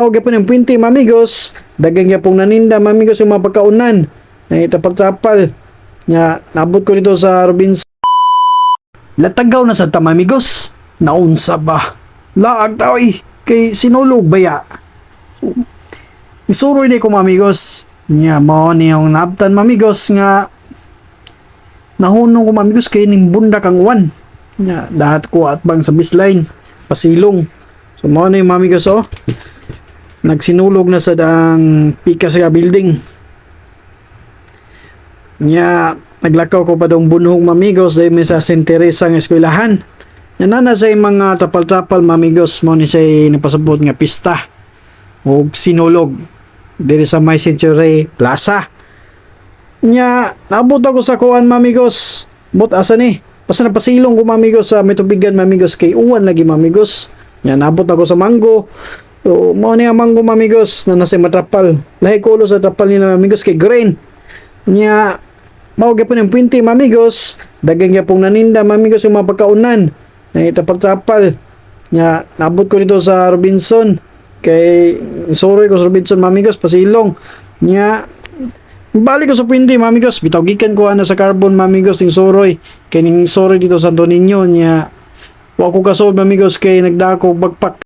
Mao gyapon ang puwente, mamigos. Daghan gyapong naninda, mamigos, yung mga pagkaunan. Ay tapal-tapal. Nya naabot ko dito sa Robinson. Latagaw na sa ta, mamigos. Naunsa ba? Laag ta oy. Kay sinulog baya. So, isuroy di ko, mamigos. Nya mao niyong naabtan, mamigos, nga nahunong ko, mamigos, kay ning bundak ang uwan. Nya dahat ko atbang sa baseline pasilong. So mao na yung, mamigos, oh. Nagsinulog na sa dang pika sa building. Nya naglakaw ko pa dong bunhong, mamigos, dahil may sa St. Teresa nga eskwelahan. Nya nana sa mga tapal-tapal, mamigos, mao ni siya napasabot nga pista og sinulog diri sa May Century Plaza. Nya naabot ako sa kuan, mamigos. But asa ni? Basta napasilong ko, mamigos, sa may tubigan, mamigos, kay uwan lagi, mamigos. Nya naabot ako sa Mango. So, mao ni ang Mango, mamigos, na nasa matrapal. Lahi kulo sa trapal nila, mamigos, kay green. Nya mao gyapon ang puwente, mamigos. Daghan gyapong naninda, mamigos, yung mga pagkaunan. Ay tapal-tapal. Nya naabot ko dito sa Robinson. Kay suroy ko sa Robinson, mamigos, pasilong. Nya balik ko sa puwente, mamigos. Bitaw gikan ko ana sa Carbon, mamigos, ning suroy. Kay ning suroy dito sa Santo Niño. Nya wa ko kasob, mamigos, kay nagdako bagpak.